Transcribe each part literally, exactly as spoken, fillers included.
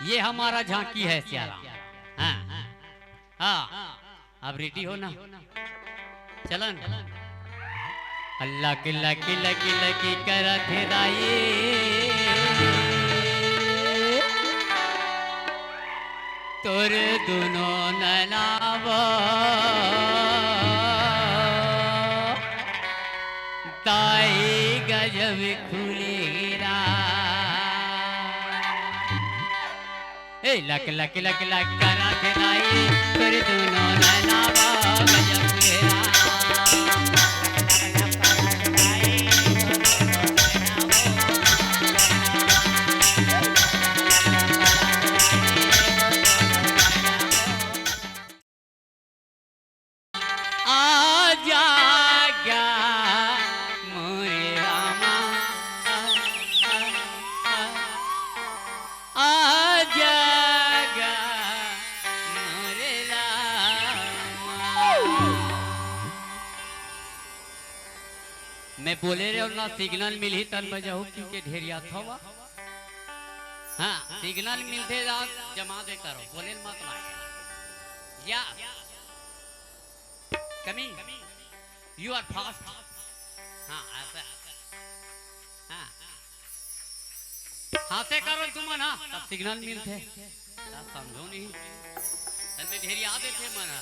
ये हमारा झांकी है सियाराम। हाँ, हाँ, अब रेडी हो ना, चलन। लक लक लक लक करत हे दाई, तोर दुनो नैनावा दाई गजब खुलेरा। ए लक लक लक लक करत हे दाई, तोर दुनो नैनावा गजब खुलेरा। आ जागा मोरे रामा, आ, आ, आ, आ जागा मोरे रामा। मैं बोले रहे ना, सिग्नल मिलही तन बजाहू, क्योंकि ढेरिया थवा। हाँ, सिग्नल मिलते जा, जमा दे करो, बोले मत लागे। या। Coming. You are fast. हाँ, ऐसा। हाँ। हाँसे करो तुमन, हाँ, तब सिग्नल मिलथे। का समझो नहीं? तब में ढेरिया देथे मन ह।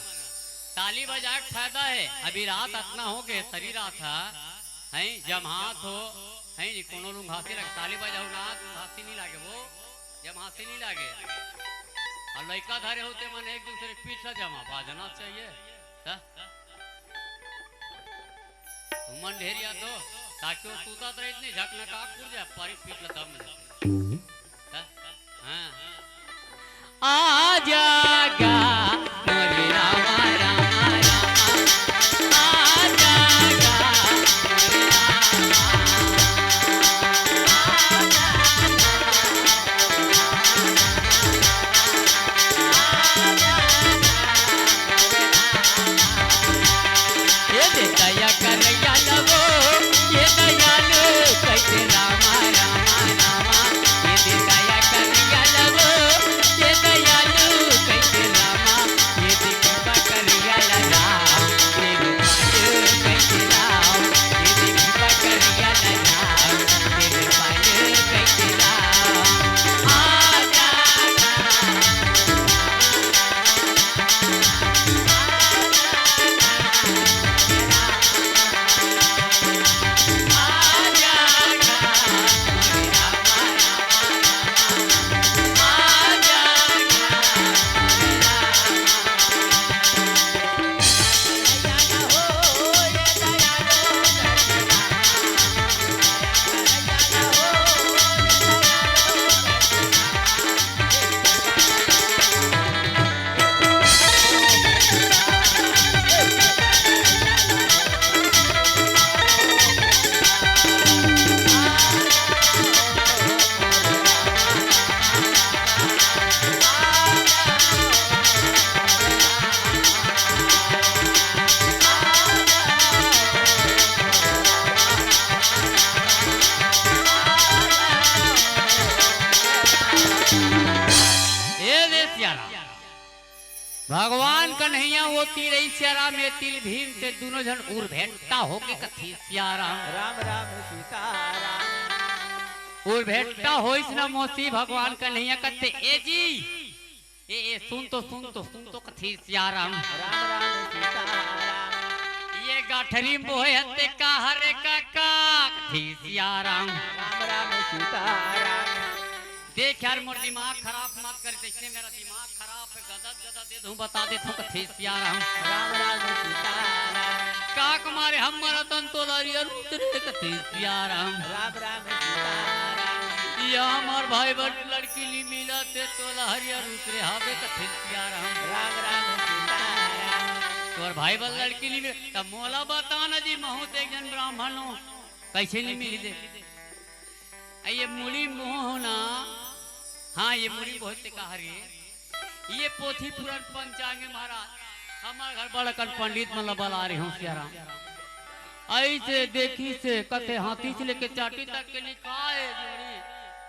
ताली बजाए के फायदा हे। अभी रात अतना हो गे, सरी रात ह। हैं, जमहात हो, हैं, कोनो लुंघासी लगे। ताली बजाहू ना, लुंघासी नहीं लागे वो। जमहासी नहीं लागे। अउ लइका धरे हो ते मन एक दूसरे के पीछे जमा बाजना चाहिए। त? तुमन ढेरिया तो, ताकि वो सूता तो इतनी झकना का कुर जाए, पारी पीट ला दम ले। त? हाँ। आ जागा मोरे रामा, रामा, रामा। आ जागा मोरे रामा। ये दे दया करैया लवो, ये दयालु कैसे रामा, रामा, रामा। ये दे दया करैया लवो, ये दयालु कैसे रामा। ये दे कृपा करैया लगा, ये दे दयालु कैसे राम। ये दे कृपा करैया लगा, ये दे दयालु कैसे राम। आ जा ए रे सियाराम। भगवान कन्हैया वो तीर सियाराम, ये तीर भीम, ते दुनों झन उर भेंटा होके कथे सियाराम। राम राम सीताराम। उर भेंटा होइस न मोसी, भगवान कन्हैया कथे, ए जी, ए, ए, सुन तो, सुन तो, सुन तो कथे सियाराम। राम राम सीताराम। ये गठरी मोहे हते का हरे काका, कथे सियाराम। राम राम सीताराम। देख यार, मोर दिमाग खराब मत कर, देखने मेरा दिमाग खराब है, गदत गदत दे दूं, बता दे तू कथे सियाराम। राम राम सीताराम। का कुमारे हम मरतन तोला हरियर उतरे कथे सियाराम। राम राम सीताराम। या हमार भाई बड़ लड़की ली मिला ते तोला हरियर उतरे हावे कथे सियाराम। राम राम सीताराम। तोर भाई बड़ लड़की ली मिला, त मोला बता ना जी, महूं त एक जन ब्राह्मण हो, कैसे नहीं मिली दे? आ ये मुड़ी मोहना, हाँ, ये मुड़ी बहुत ते कहा रे। ये पोथी पुराण पंचांग महाराज, हमार घर बड़ अकन पंडित मन ला बला रहे हों सियाराम। ऐसे देखिस कथे हाथी से लेके चाटी तक के लिखा है जोड़ी।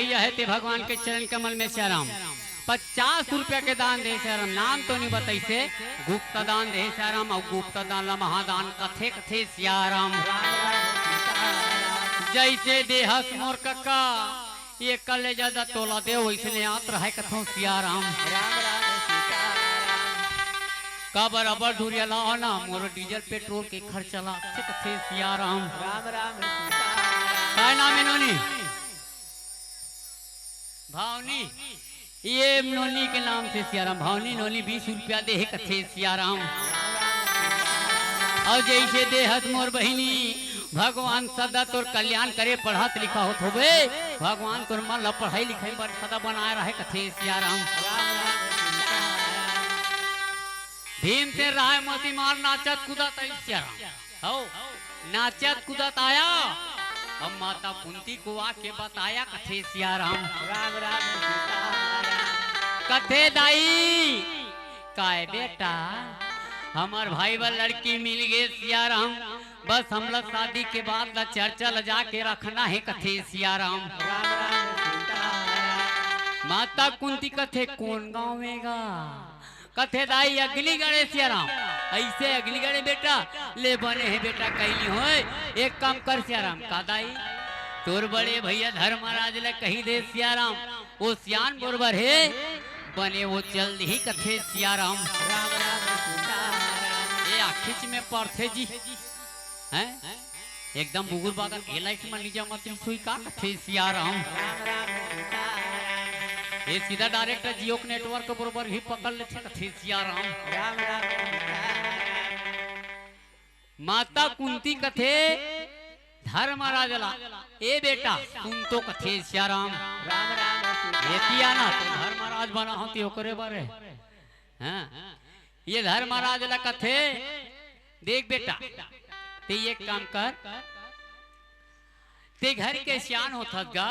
भैया हे ते भगवान के चरण कमल में सियाराम। पचास रुपया के दान दे सियाराम, नाम तो नहीं बताइसे, गुप्त दान दे सियाराम, अउ गुप्त दान ला महादान कथे कथे सियाराम। जैसे देहस मोर कका, ये कले ज्यादा तोला दे, वैसने आत रहे कथों सियाराम। काबर अबर दूरिया लाओ ना, मोर डीजल पेट्रोल के खर्चा ला, कथे कथे सियाराम। काय नाम हे नोनी? भावनी, ये नोनी के नाम से सियाराम, भावनी नोनी बीस रुपया दे हे कथे सियाराम। अउ जैसे देहस मोर बहिनी, भगवान सदा तोर कल्याण करे, पढ़त लिखा होत होबे, भगवान तोर मन ला पढ़ाई लिखाई बर सदा बनाए रहे कथे सियाराम। भीम से राय मोती मार नाचत कूदत आई सियाराम। हौ, नाचत कूदत आया। अब माता कुंती को आके बताया कथे सियाराम। राम राम सीताराम। कथे दाई, काय बेटा, हमर भाई बर लड़की मिल गे सियाराम, बस हमला शादी के बाद ला चर्चा ला जाके रखना हे कथे सियाराम। राम राम सीताराम। माता कुंती कथे कोन गाँव में गा? कथे दाई अग्निगढ़ हे सियाराम। ऐसे अग्निगढ़ हे बेटा, ले बने हे बेटा, कइली होय। एक काम कर सियाराम, का दाई, तोर बड़े भैया धर्मराज ले कही दे सियाराम, वो सियान बरोबर हे, बने वो चल दिही कथे सियाराम। राम राम सीताराम। ये आखिच में पड़थे जी, हैं? एकदम बुगुर बादर एलाइट मन नीचे मत सुई का कथे सियाराम। ये सीधा डायरेक्ट जियो के नेटवर्क बरोबर ही पकड़ लेथे कथे सियाराम। माता कुंती कथे धर्मराज ला, ए बेटा सुन तो कथे सियाराम। राम राम सीता। ये किया ना तो धर्मराज बना होती ओकरे बारे। हाँ, ये धर्मराज ला कथे, देख बेटा, ते एक काम कर, ते घर के सियान होथस गा,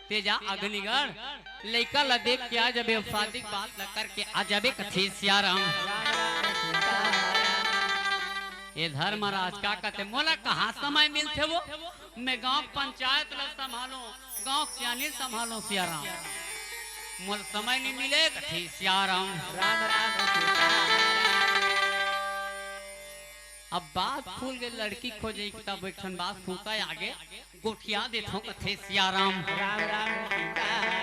ते जा अग्निगढ़, लइका ला देख के आ जाबे, शादी के बात ला करके आ जाबे कथे सियाराम। ये धर्मराज का कथे, मोला कहाँ समय मिलथे वो? मैं गांव पंचायत ला संभालूं, गांव सियानी संभालूं सियाराम। मोला समय नहीं मिले कथे सियाराम। राम राम सीताराम। अब बात खुल गे, लड़की खोजे के तब एक ठन बात सुनता है आगे, गोठिया देथों कथे सियाराम। राम राम सीताराम।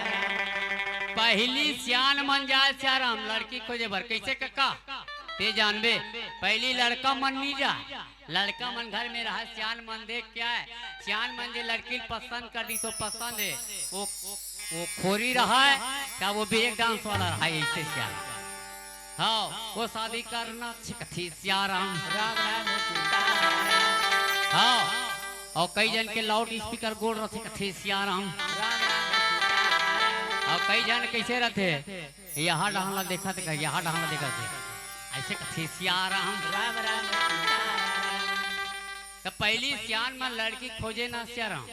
पहली सियान मन जाए सियाराम, लड़की खोजे बर। कैसे कका? ते जानबे, पहली लड़का मन नहीं जाए, लड़का मन घर में रहा, सियान मन देख के आए, सियान मन जे लड़की ल पसंद कर दी तो पसंद है, वो वो खोरी रहा है, क्या वो ब्रेक डांस वाला रहा है, ऐसे सियान। हाँ, वो शादी करना अच्छे कथे सियाराम। राम राम सीताराम। हाँ, और कई जन के लाउड स्पीकर गोल रथे कथे सियाराम। राम राम सीताराम। और कई जन कैसे रथे, यहाँ डहान ला देखा थे, यहाँ डहान ला देखा थे, ऐसे कथे सियाराम। राम राम सीताराम। तो पहली सियान में लड़की खोजे ना सियाराम,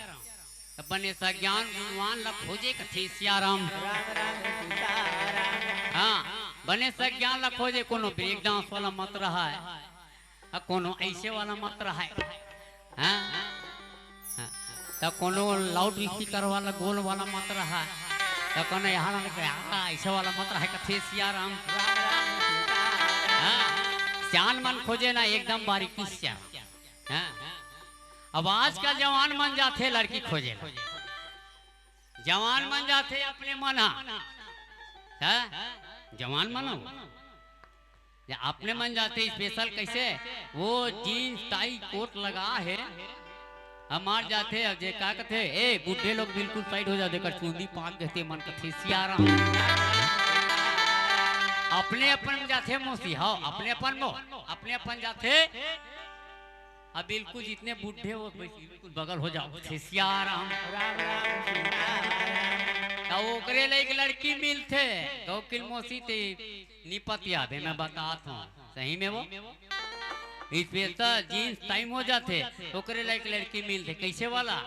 त बने सज्ञान गुणवान ला खोजे कथे सियाराम। राम राम सीताराम। हाँ, बने सज्ञान ला खोजे, कोनो ब्रेक डांस वाला मत रहा है, आ कोनो ऐसे वाला मत रहा है। हाँ? हाँ। त कोनो लाउड स्पीकर वाला गोल वाला मत रहा है। त कोनो यहाँ ना, हाँ, ऐसे वाला मत रहा है कथे सियाराम। राम राम सीताराम। हाँ, सियान मन खोजे ना एकदम बारीकी सियाराम। हाँ। अब आजकल जवान मन जाथे लड़की खोजे ला। जवान मन जाथे अपने मन हा। हैं? जवान मन हो। या अपने मन जाथे स्पेशल कैसे? वो जींस टाई कोट लगा है। हमार जाथे, अब जे का कथे, ए, बुढ़े लोग बिल्कुल साइड हो जाते, कर चूंदी पाक देते मन कथे सियाराम। अपने अपन जाथे मौसी, हाँ, अपने अपन मो, अपने अपन जाथे। अब बिल्कुल जितने बूढ़े हो, बस बिल्कुल बगल हो जाओ, कथे सियाराम। राम राम सीताराम। त ओकरे ले एक लड़की मिलथे, गौकिल मौसी ते निपतिया दे, मैं बतात हूँ, सही में वो। स्पेशल जींस टाइम हो जाथे, ओकरे ले एक लड़की मिलथे, कैसे वाला?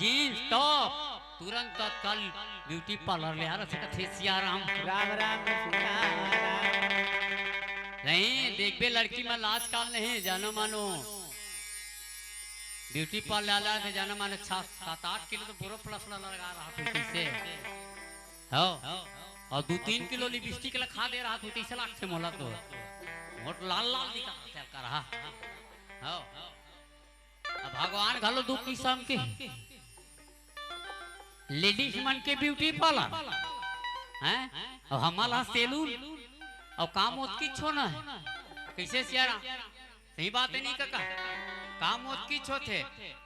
जींस टॉप, तुरंत तत्काल ब्यूटी पार्लर ले आ रहा, कथे सियाराम। राम राम सीताराम। नहीं, देखबे लड़की में लाज काल नहीं, जानो मानो। ब्यूटी पार्लर वाला के जाना माने छह, सात, आठ किलो तो बोरोप्लस ला लगा रहा तू, कइसे? हो। अउ दू तीन किलो लिपस्टिक ला खा दे रहा तू, कइसे लागथे मोला तो? मोट लाल लाल दिखा चल कर रहा। हो। अब भगवान घलो दू किसम के। लेडीज मन के ब्यूटी पार्लर, हैं? अउ हमर ला सैलून, अउ काम ओतकीच होना हे। कइसे सियाराम? सही बात हे नहीं कका? काम ओतकीच होथे।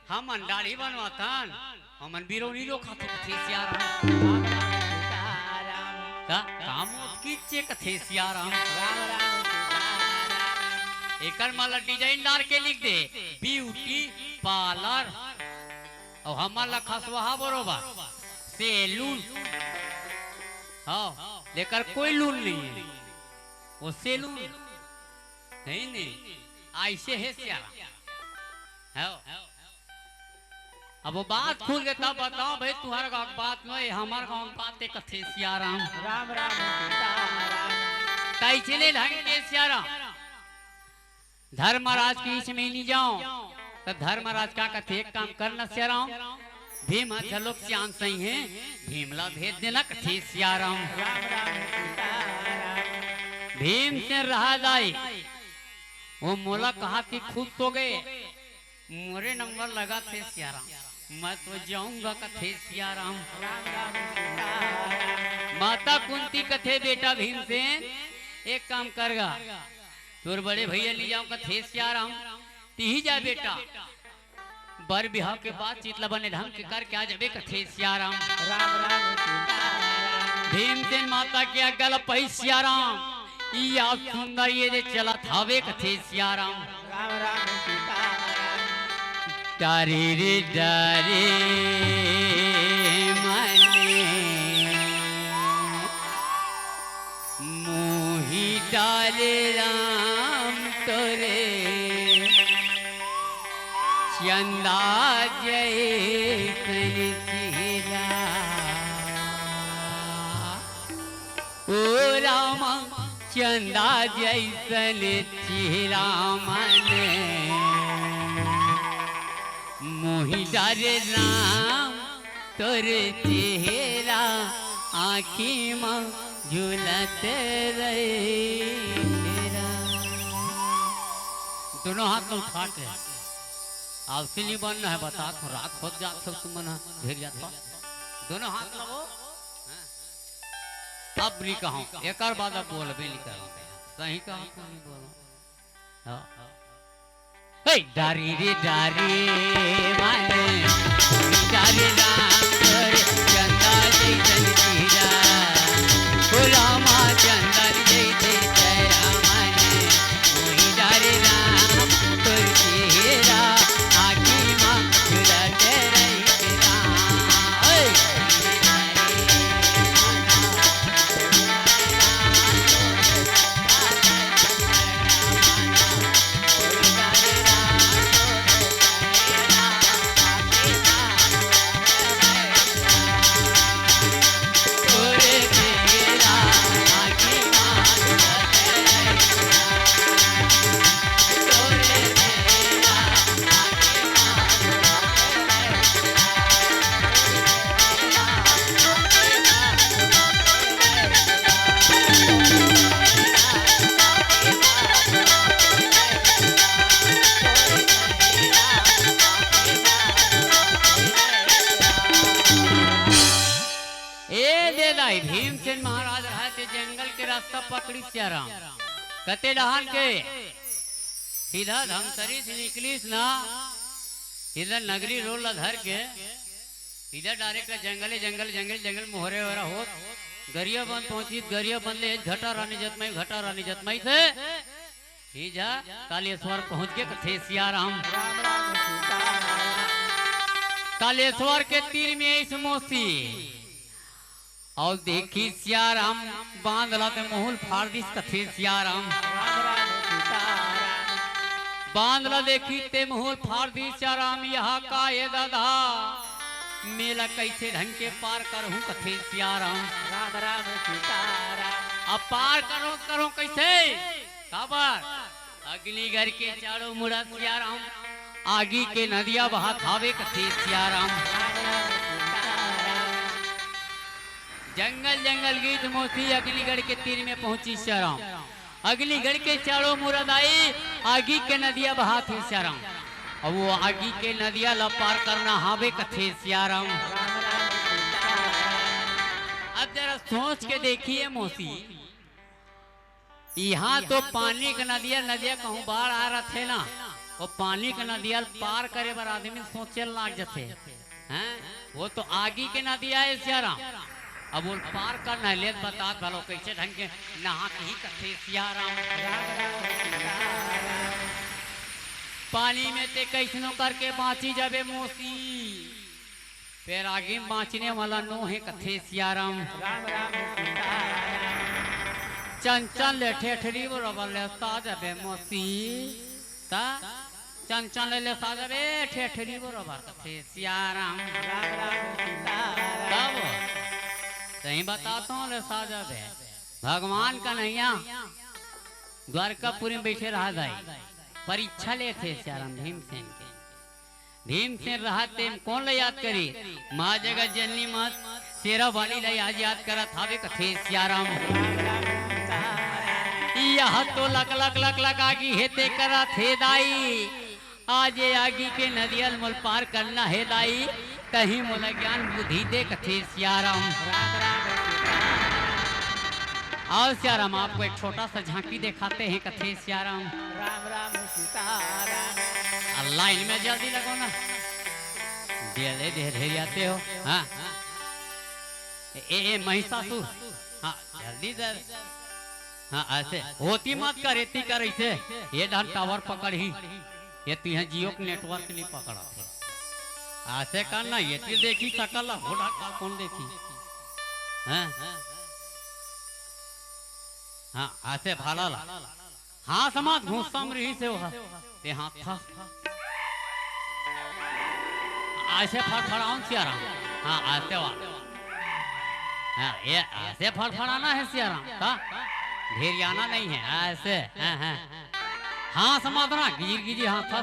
हमन दाढ़ी बनवाथन, हमन बिरौनी लो खाथे कथे सियाराम। का काम ओतकीच हे कथे सियाराम। एकर मन ला डिजाइन डार के लिख दे, ब्यूटी पार्लर। अउ हमन ला खसवाहा बरोबर सैलून। हाँ, लेकर कोई लून नहीं हे, वो सैलून हे नहीं। अइसे हे सियाराम। हाँ। अब वो बात खुल के तब बताओ भाई, तुम्हारे गाँव के बात नहीं, हमर गाँव के बात हे कथे सियाराम। राम राम सीताराम। तइसने ढंग के सियाराम। धर्मराज के बीच में नहीं जाओ, तो धर्मराज का कथे, एक काम करना सियाराम, भीम ह घलोक सियान सही हे, भीम ला भेज देना कथे सियाराम। राम राम सीताराम। भीम से रहा जाए, वो मोला कहा कि खुद तो गए, मोरे नंबर लगाथे सियाराम, मैं तो जाऊंगा कथे सियाराम। राम राम सीताराम। माता कुंती कथे, बेटा भीमसेन, एक काम करगा, तोर बड़े भैया नहीं जाऊं कथे सियाराम, तिही जा बेटा, बर बिहाव के बातचीत ला बने ढंग के करके आ जाबे कथे सियाराम। राम राम सीताराम। भीमसेन माता के आज्ञा ला पाही सियाराम, या सुंदर ये दे चलत हावे कथे सियाराम। राम राम सीताराम। डारे रे डारे मने मोहि डारे राम तोरे चंदा जैसन चेहरा। ओ रामा, चंदा जैसन चेहरा मन मोहि डारे राम, तोर चेहरा आँखी म झूलत रहे। दोनों हाथ में उठा के, अब सिली बनना है, बता तो रात होत जात हो तुमन ह, घेर जात हो। दोनों हाथ लगो। अब नहीं कहूँ, एकर बाद अब बोलबे नहीं करूँ। सही कहा तो नहीं बोलो। हाँ। हे डारी रे डारी माने, डारी राम तोरे चंदा जैसन चेहरा। ओ रामा चंदन जैसे चेहरा माने, मोहि डारी राम तोरे चेहरा, आँखी मा झूलत रही राम। हे। ए दे दाई, भीमसेन महाराज रहा ते जंगल के रास्ता पकड़ी सियाराम। कते डहान के सीधा धमतरी से निकलिस ना, सीधा नगरी रोड ला धर के, सीधा डायरेक्ट जंगले जंगल, जंगल जंगल, मोहरे ओहरा होत गरियाबंद पहुंचिस। गरियाबंद ले घटा रानी जतमई, घटा रानी जतमई से सीधा कालेश्वर पहुंच के कथे सियाराम। कालेश्वर के तीर में इस मौसी अउ देखी सियाराम, बांध ला ते मुहुल फाड़ दिस कथे सियाराम। बांध ला देखी ते मुहुल फाड़ दिस सियाराम, यहाँ का ए दादा, मेला कैसे ढंग के पार करहूं कथे सियाराम। राम राम सीताराम। अब पार करो, करो कैसे? काबर? अग्निगर के चारों मुड़ा सियाराम। आगी के नदिया बहत हावे कथे सियाराम। जंगल जंगल गीत मौसी अग्निगढ़ के तीर में पहुंची सियाराम। अग्निगढ़ के चारों मुरद आई, आगी के नदिया बहत हे सियाराम। अब वो आगी के नदिया ला पार करना हावे कथे सियाराम। अब जरा सोच के देखिए मौसी, इहाँ तो पानी के नदिया, नदिया कहूँ बाढ़ आ रथे ना, वो पानी के नदिया ल पार करे बर आदमी सोचे लाग जथे, हैं? वो तो आगी के नदिया हे सियाराम। अब वो पार करना हे, ले बतात भलो कैसे ढंग के नहा के ही कथे सियाराम। पानी में ते कैसनो करके बाँची जाबे मौसी। फेर आगी म बाँचने वाला नो हे कथे सियाराम। राम राम सीताराम। चंचल ले ठेठरी बरोबर ले साजबे मौसी। त चंचल ले साजबे ठेठरी बरोबर कथे सियाराम। राम राम सीताराम। तब सही बताथों ले साजबे। भगवान कन्हैया द्वारकापुरी में बैठे रहा दाई, परीक्षा लेथे सियाराम भीमसेन के। भीमसेन रहत तेम कोन ला याद करी? माँ जगत जननी माँ शेरा वाली ला आज याद करत हावे कथे सियाराम। यह तो लक लक लक लक आगी हे ते करत हे दाई। आज ये आगी के नदिया ल मोल पार करना हे दाई, तहीं मोला ज्ञान बुद्धि दे कथे सियाराम। राम राम सीताराम। आओ सियाराम, आपको एक छोटा सा झांकी दिखाते हैं कथे सियाराम। राम राम सीताराम। आ लाइन में जल्दी लगो ना, डेले ढेर ढेर आते हो। हाँ, ए, ए, ए महिषासुर, हाँ, जल्दी दे। हाँ, ऐसे होती मत कर, एती कर ऐसे। ये डहन टावर पकड़ही, ये तुहे जियो के नेटवर्क नहीं पकड़त हे। ऐसे कर ना, एती देखी सकल ला, वो डहन का कौन देखी? हैं? हाँ, ऐसे भाला ला। हाँ, समाज घुस्सा में रही से वो। ये हाँ था। ऐसे फड़फड़ाओ न सियाराम। हाँ, ऐसे वाला। हाँ, ये ऐसे फड़फड़ाना है सियाराम। ता? ढेरियाना नहीं है, ऐसे। हाँ, हाँ। हाँ, समाज ना, गिर गिरी हाँ था।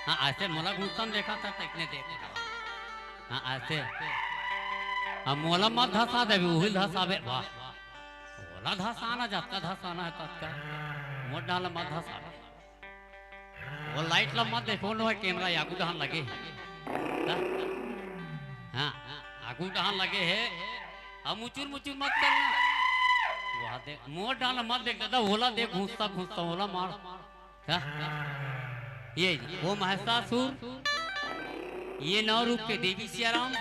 हाँ, ऐसे मोला घुस्सा में देखा था, तो इतने देख। हाँ, ऐसे। अब मोला मत धसा देबे, उहिल धसाबे, वाह। ओला धसाना, जतका धसाना हे ततका। मोर डहन ल मत धसाबे। वो लाइट ल मत देखो, नो हे कैमरा आगू डहन लगे हे। हाँ, आगू डहन लगे हे। अब मुचुर मुचुर मत करना। वहाँ देख, मोर डहन ल मत देख दादा, ओला देख घुस्सा घुस्सा, ओला मार। हाँ? ये वो महिषासुर, ये नौ रूप के देवी सियाराम,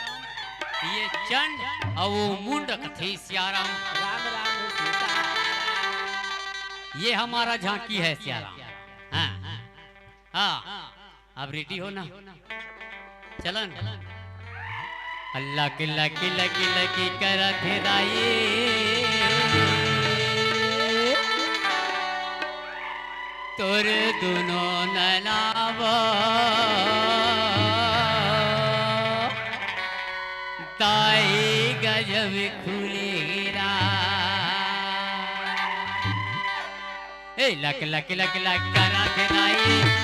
ये चंड और वो मुंड कथे सियाराम। राम राम सीता। ये हमारा झांकी है सियाराम। हाँ, हाँ, अब रेडी हो ना? चलन। लक लक लक लक करत हे दाई, तोर दुनो नैना वो दाई गजब खुलेरा। ए लक लक लक लक करत हे दाई,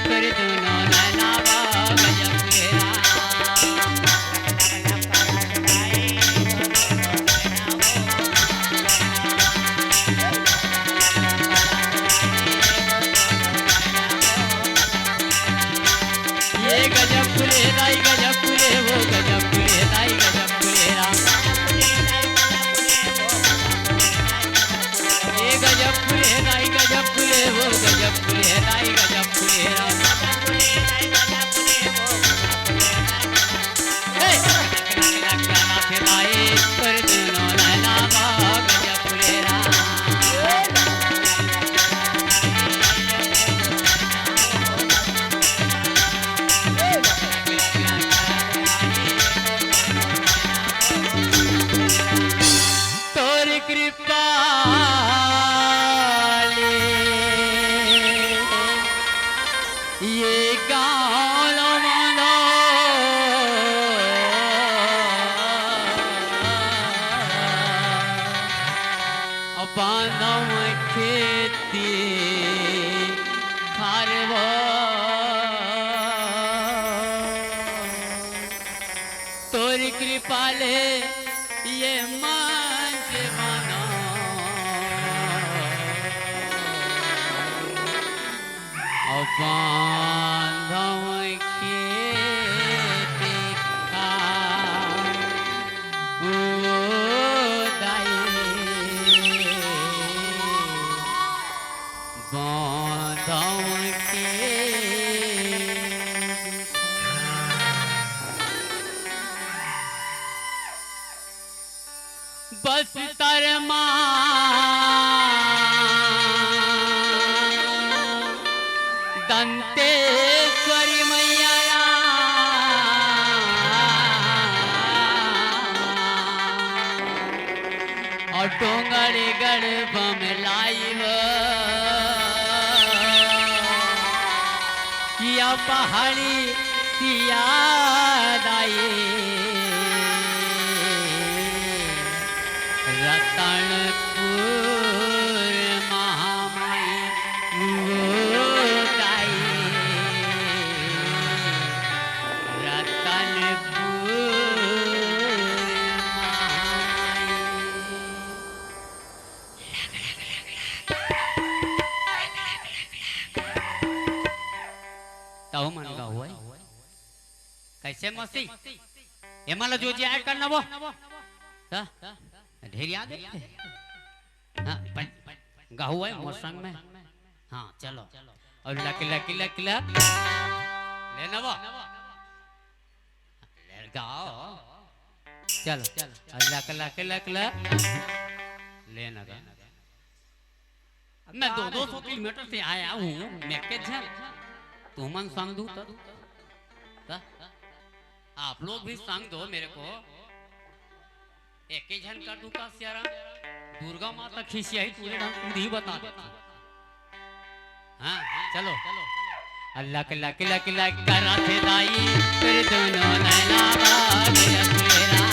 तोर दुनो नैना वो गजब खुलेरा। ये गजब खुले दाई गजब खुले, वो गजब खुले दाई गजब खुले राम। ये गजब खुले दाई गजब खुले, वो गजब खुले दाई गजब खुले राम। हे! दाई, तोर दुनो नैना बा गजब खुले राम। तोर कृपा ले ये गाँव ल बाँधो, बाँधो खेती खार वो। बांधव के देखा ओ दाई, बांधव के बस्तर मा दंतेश्वरी मैया ला, अउ डोंगरगढ़ बमलाई हो, किया पहाड़ी सिया दाई, रतनपुर महामाई ओ दाई, रतनपुर महामाई। तहु मन गावय। कैसे मौसी? एमा ला जो जाय करना वो। त ढेर याद है। हाँ, पन-, गाहू है मोर संग में। हाँ, चलो। अउ लक, लक, लक, लक। लेना वो। ले गाओ। चलो। अउ लक, लक, लक, लक। लेना गा। मैं दो दो सौ किलोमीटर से आया हूँ, मैं के झन तुमन संग दू त, त आप लोग भी संग दो मेरे को, एक ही झन कर दू का सियाराम। दुर्गा माता खिसियाही, तूने ढंग खुद ही बता देती। हाँ, चलो। अल्लाह के लक लक लक करा थे दाई, फिर दोनों नैना बाग रख मेरा।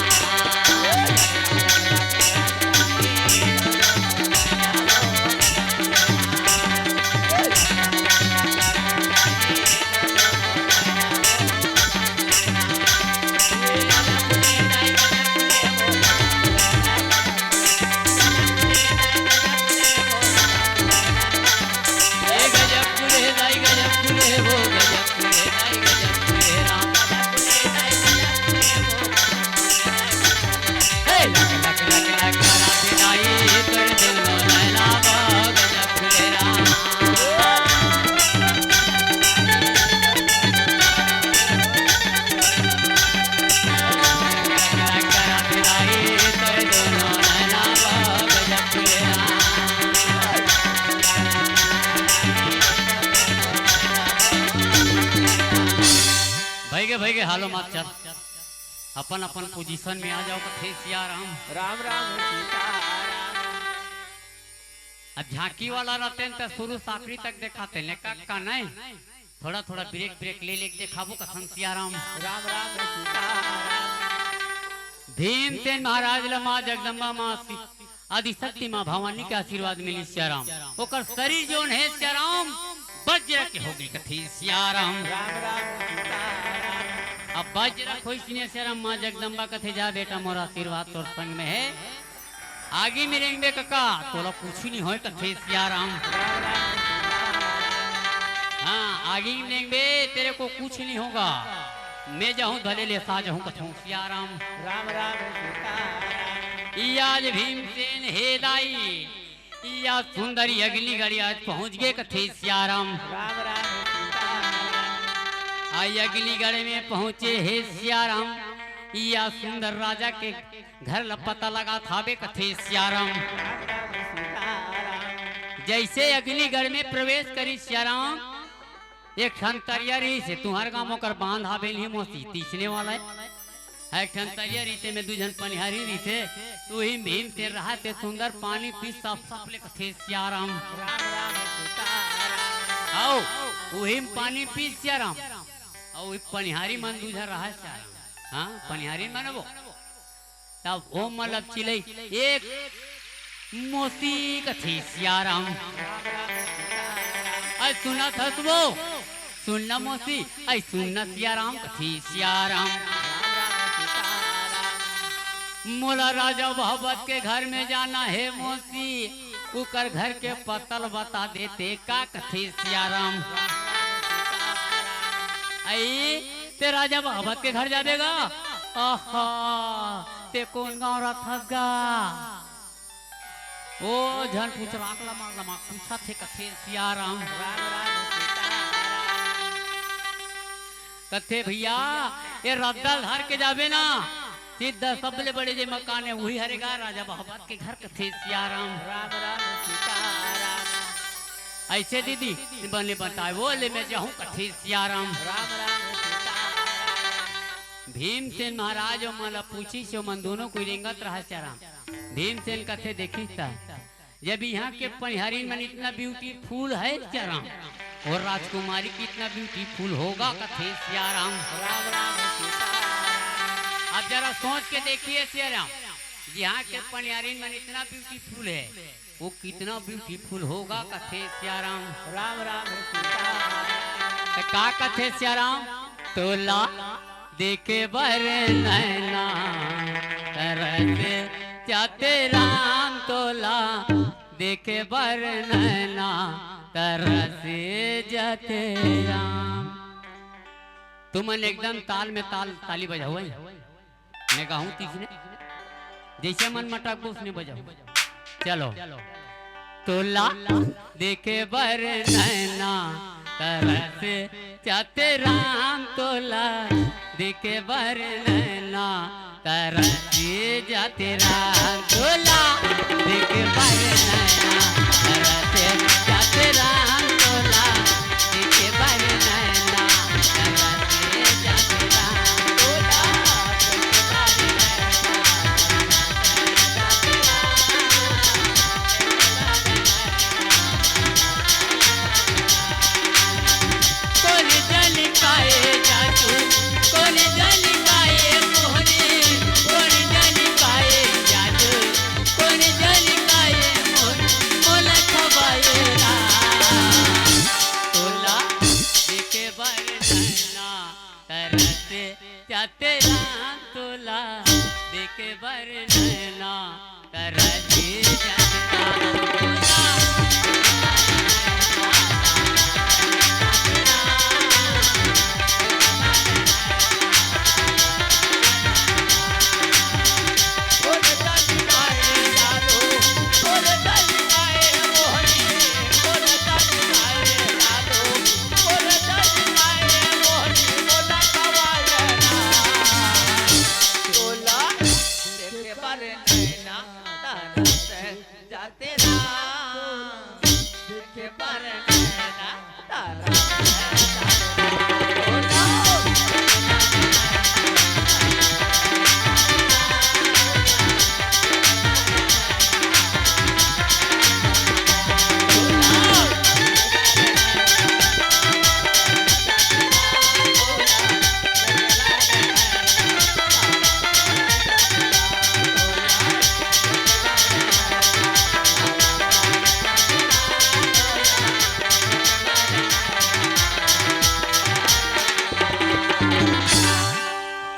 ए गजब कुले दाई, गजब कुले वो, गजब कुले दाई, गजब कुले राम। ए लक लक लक लक करा थे दाई, तोर दिल में नैना बा, गजब कुले राम। भइगे, भइगे, हालो मत चल, अपन अपन पोजीशन में आ जाओ, कथे सियाराम। राम राम सीताराम। अब झांकी वाला रहते हैं तो शुरू से आखिरी तक दिखाते हैं, लेकिन का नहीं, थोड़ा थोड़ा ब्रेक ब्रेक ले लेके देखाबो कथन सियाराम। राम राम सीताराम। भीमसेन महाराज ल माँ जगदम्बा माँ सि-, आदिशक्ति माँ भवानी के आशीर्वाद मिली सियाराम। ओकर शरीर जोन है सियाराम, वज्र के होगे कथे सियाराम। राम राम सीताराम। अब वज्र खोइसने सियाराम, माँ जगदम्बा कथे जा बेटा मोर आशीर्वाद तोर संग में है। आगी में रेंगबे कका, तोला कुछ नहीं होय कथे सियाराम। हाँ, आगी में रेंगबे, तेरे को कुछ नहीं होगा। मैं जाहूँ भले लेसा जाहूँ कथों सियाराम। राम राम सीताराम। ई आज भीमसेन हे दाई, ई आज सुंदरी अग्निगढ़ आज पहुँच गे कथे सियाराम। राम राम सीताराम। आई अग्निगढ़ में पहुँचे हे सियाराम, ई आज सुंदर राजा के घर ल पता लगात हाबे कथे सियाराम। जैसे अग्निगढ़ में प्रवेश करी सियाराम, एक ठन तरिया रहिसे, तुंहर गांव ओकर बांध हाबे नहीं मोसी, तीसने वाला है। एक ठन तरिया रहिसे में दू झन पनिहारी रहिसे, तो उही भीमसेन रहा ते सुंदर पानी पी सप सप ले कथे सियाराम। राम राम सीताराम। आओ, उही में पानी पी सियाराम। अउ उही पनिहारी मन दू झन रहा सियाराम। हाँ, पनिहारी मन वो। तब ओ मतलब चिल्लाई, एक मोसी कथे सियाराम। अरे सुनत हस वो, सुनना मोसी, अरे सुनना सियाराम कथे सियाराम। मोला राजा भगवत के घर में जाना हे मोसी, उकर घर के पता ल बता देते का कथे सियाराम। अई, ते राजा बहबत के घर जाबे गा? आहा, ते कोन गांव रथस गा? ओ झन पूछ, राख लमाक लमाक पूछत हे, कथे सियाराम। राम राम सीताराम। कथे भैया, ये रद्दा ल धर के जाबे ना, सीधा सबले बड़े जे मकान हे, उही हरे गा राजा बहबत के घर, कथे सियाराम। राम राम सीताराम। अइसे दीदी, बने बताए, ओ ले मैं जाहूं, कथे सियाराम। राम राम सीताराम। भीमसेन महाराज ओमन ला पूछिस, ओमन दूनों कोई रेंगत रहय सियाराम। भीमसेन कथे, देखिस त, जब इहां के पनिहारिन मन इतना beautiful है सियाराम, और राजकुमारी कितना beautiful होगा, कथे सियाराम। राम राम सीताराम। अब जरा सोच के देखिए सियाराम, इहां के पनिहारिन मन इतना beautiful है, वो कितना beautiful होगा, कथे सियाराम। राम राम सीताराम। त का कथे सियाराम? तोला देखे बर नैना तरस जाथे राम, तोला देखे बर नैना तरस जाथे राम। तुमन एकदम ताल में ताल, ताली बजाओ, हैं? मैं गाहूं तीसने, जइसे मन मटक उसने बजाओ। चलो। तोला देखे बर नैना तरस जाथे राम, तोला देखे बर नैना तरस जाथे राम, तोला देखे बर नैना तरस जाथे राम, तोला देखे बर नैना तरस जाथे राम, तोला देखे बर नैना तरस जाथे राम। कोन जनी काए जादू, कोन जनी काए मोहनी, कोन जनी काए जादू, कोन जनी काए मोहनी, मोला खवाए राम। तोला देखे बर नैना तरस जाथे राम, तोला देखे बर नैना तरस जाथे राम।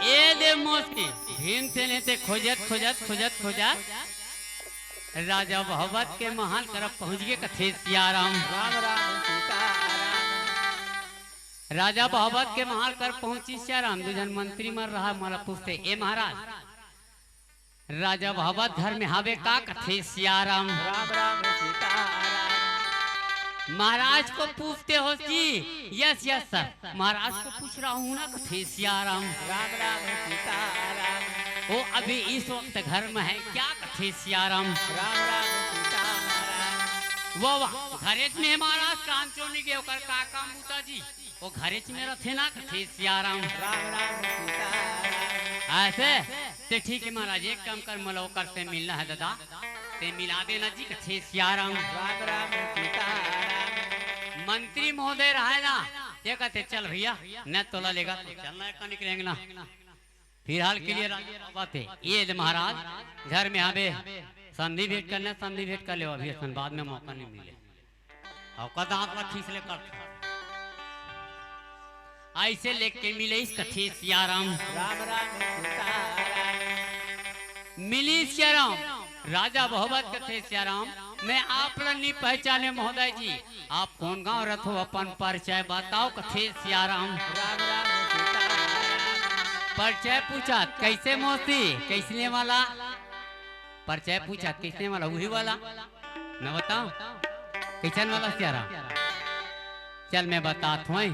ए दे मोती, भीमसेन हे ते खोजत, खोजत, खोजत, खोजत राजा बहबत के महल तरफ पहुंच गे, कथे सियाराम। राम राम सीताराम। राजा बहबत के महल कर पहुंचिस सियाराम, दू झन मंत्री मन रहा, मोला पूछथे, ए महाराज, राजा बहबत घर में हावे का, कथे सियाराम। राम राम सीताराम। महाराज को पूछते हो जी? Yes, yes sir, महाराज को पूछ रहा हूँ ना, कथे सियाराम। राम राम सीताराम। वो अभी इस वक्त घर में है क्या, कथे सियाराम। राम राम सीताराम। वाह वाह, घरेच में हे महाराज, काम चोनी के ओकर का काम बूता जी? वो घरेच में रथे ना, कथे सियाराम। राम राम सीताराम। अइसे ते ठीक हे महाराज, एक काम कर, मोला ओकर से मिलना हे दादा, ते मिला देना जी, कथे सियाराम। राम राम सीताराम। मंत्री महोदय रहे ना, ये कहते, चल भैया, न तोला लेगा तो चलना हे कनिक रेंगना। फिलहाल के लिए राजा बाबा थे। ए दे महाराज, घर में हावे, संधि भेंट करना, संधि भेंट कर लेवा, अभी असन बाद में मौका नहीं मिले। अउ का दांत ला खींच ले कर। अइसे लेके मिलिस कथे सियाराम। राम राम सीताराम। मिलिस सियाराम। राजा बहबत कथे सियाराम, मैं आप ला नी पहचाने महोदय जी, आप कोन गांव रथो, अपन परिचय बताओ, कथे सियाराम। राम राम परिचय पूछत, कइसे मौसी, कइसने वाला? परिचय पूछत, कइसने वाला? उही वाला। मैं बताऊं, कइसन वाला सियाराम? चल, मैं बतात हूं,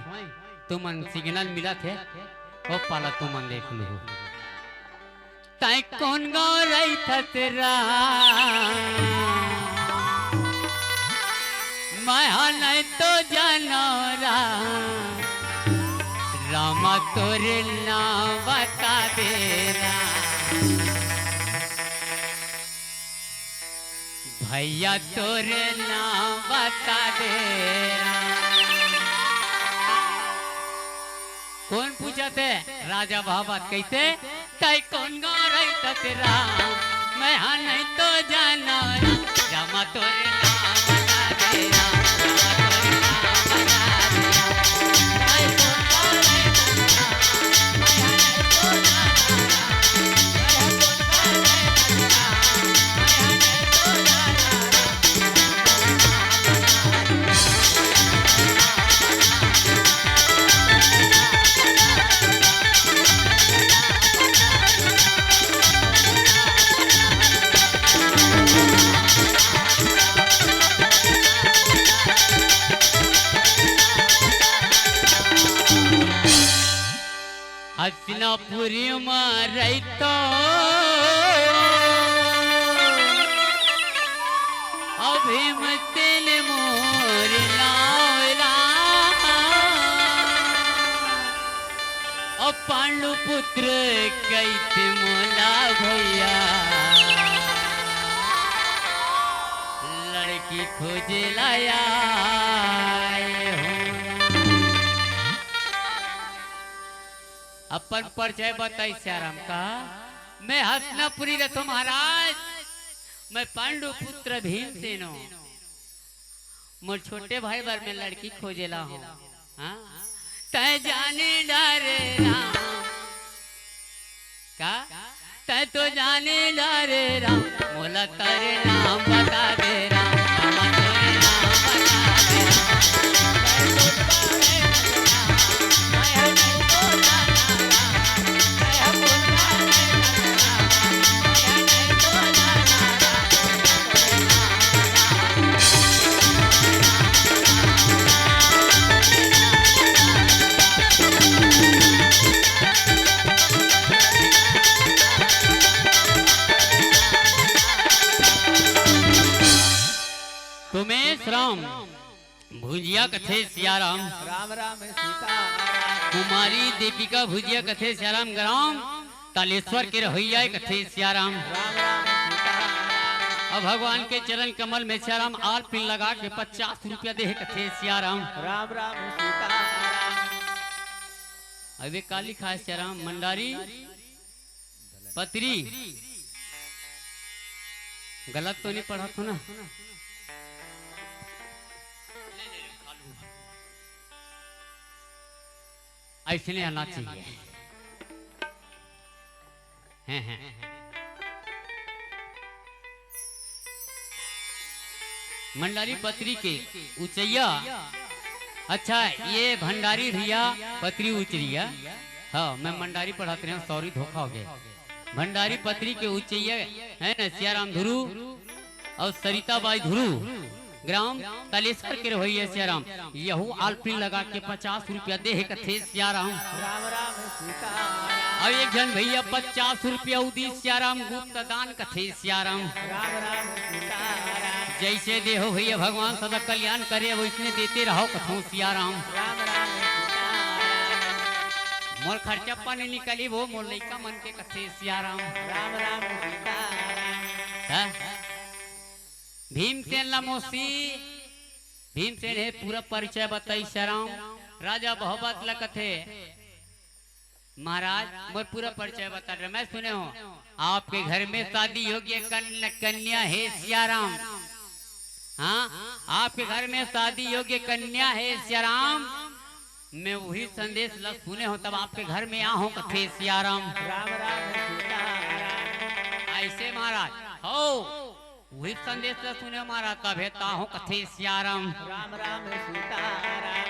तुमन सिग्नल मिलत हे, ओ पाला तुमन देख लू। तैं कोन गाँव रहिथस रा? मैं हा नहीं तो जानव रा, रामा तोर नाम बता दे रा। भैया तोर नाम बता दे रा। कोन पूछत हे? राजा भगवत। कइसे? तैं कोन गाँव रहिथस रा? मैं हा नहीं तो जानव रा, रामा तोर नाम बता दे रा। हसनापुरी मा रहिथों, अभी मतिन मोर लावला। अब पांडु पुत्र कहिथे मोला भैया, लड़की खोजे ला आए हों। अपन परिचय बताइस सियाराम का, मैं हसनापुरी रहिथों महाराज, मैं पांडु पुत्र भीमसेन हों। मोर छोटे भाई बर मैं लड़की खोजे ला हों। हाँ? तैं जाने डारे राम। का? तैं तो जाने डारे राम। मोला तोर नाम बता दे राम। रामा तोर नाम बता दे राम। उमेश राम भुजिया कथे सियाराम। राम राम सीता। कुमारी दीपिका भुजिया कथे सियाराम। ग्राम तालेश्वर के रहोइया कथे सियाराम। राम राम सीता। अब भगवान के चरण कमल में सियाराम आल पिन लगा के पचास रुपया दे हे कथे सियाराम। राम राम सीता। अबे का लिखा हे सियाराम? मंडारी पतरी। गलत तो नहीं पढ़त हों ना? अइसने आना चाहिए। हैं, हैं। मंडारी पतरी के उचैया। अच्छा, ये भंडारी रिया, पतरी उचरिया। हाँ, मैं मंडारी पढ़त रहेंव, sorry, धोखा हो गे। भंडारी पतरी के उचैया हे ना सियाराम धुरू अउ सरिता बाई धुरू, ग्राम तालेश्वर के रहोइया सियाराम। यहू आल पिन लगा के पचास रुपया दे हे कथे सियाराम। राम राम सीता। अउ एक झन भैया पचास रुपया अउ दीस सियाराम, गुप्त दान कथे सियाराम। राम राम सीता। जइसे देहो भैया भगवान सदा कल्याण करे, वइसने देते रहो कथों सियाराम। राम राम सीता। मोर खर्चा पानी निकली वो मोर लइका मन के कथे सियाराम। राम राम सीता। हैं? भीमसेन ला मौसी, भीमसेन हे पूरा परिचय बताइस सियाराम। राजा भगवत ला कथे महाराज, मोर पूरा परिचय बता रहे, मैं सुने हों, आपके घर में शादी योग्य कन-, कन्या हे सियाराम। हाँ, आपके घर में शादी योग्य कन्या हे सियाराम। मैं उही संदेश ला सुने हों, तब आपके घर में आ हों कथे सियाराम। राम राम सीता राम। अइसे महाराज, हो, उही संदेश ला सुने महाराज, तभे त आ हों कथे सियाराम। राम राम सीता राम।